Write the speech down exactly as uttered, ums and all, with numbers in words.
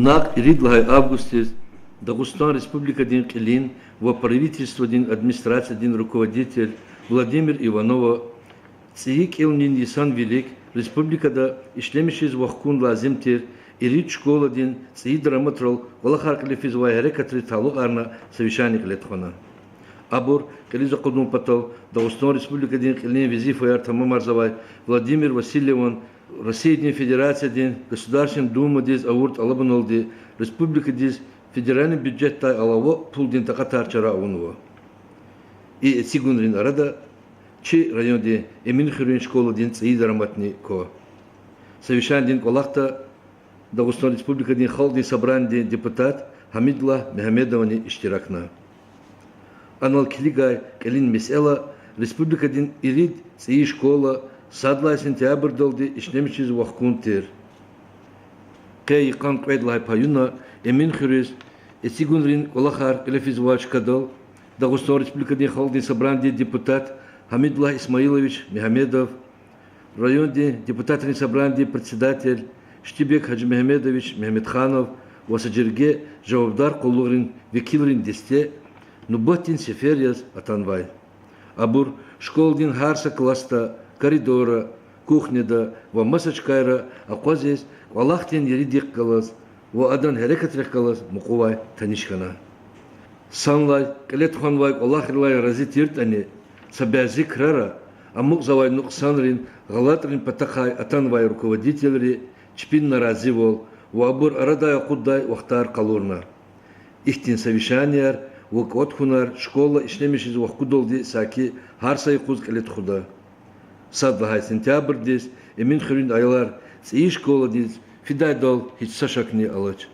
Накь ирид лагьай августдиз Дагъустан Республикадин кьилин ва правительстводин администрациядин руководитель Владимир Иванова цӀийи кӀелунин йисан вилик республикада ишлемишиз вахкун лазим тир ирид школадин цӀийи дараматрал кӀвалахар кьиле физвай гьерекатриз талукьарна совещание кьиле тухвана. Абур кьилиз акъудун патал Дагъустан Республикадин кьилин везифаяр тамамарзавай Владимир Васильеван Россиядин Федерациядин Государственный Думадиз авур тӀалабуналди республикадиз федеральный бюджетдай алава пулдин такьатар чара авунва. И эцигунрин арада чи райондин Эминхуьруьн школадин цӀийи дараматни ква. Совещанидин кӀвалахда Дагъустан Республикадин Халкьдин Собранидин депутат Гьамидуллагь Мегьамедовани иштиракна. Анал килигай кьилин месэла республикадин ирид цӀийи школа сад лагьай сентябрдалди ишлемишиз вахкун тир. Къе йикъан кьвед лагьай паюна Эминхуьруьз эцигунрин кӀвалахар кьиле физвай чкадал Дагъустан Республикадин Халкьдин Собранидин депутат Гьамидуллагь Исмаилович Мегьамедов, райондин депутатрин собранидин председатель Штибек Гьажимегьамедович Мегьамедханов ва са жерге жавабдар къуллугърин векилрин десте нубатдин сефер яз атанвай. Абур школадин гьар са классда, коридорра, кухняда ва маса чкайра акъвазиз кӀвалахдин иридихъ галаз ва адан гьерекатрихъ галаз мукьувай таниш хьана. Санлай кьиле тухванвай кӀвалахрилай рази тиртӀани, са бязи крара амукьзавай нукьсанрин, гъалатӀрин патахъай атанвай руководительри чпин наразивал ва абур арадай акъуддай вахтар къалурна. Ихьтин совещанияр ва кӀватӀ хьунар школа ишлемишиз вахкудалди саки гьар са юкъуз кьиле тухуда. Сад лагьай сентябрдиз Эминхуьруьн аялар цӀийи школадиз фидайдал гьич са шакни алач.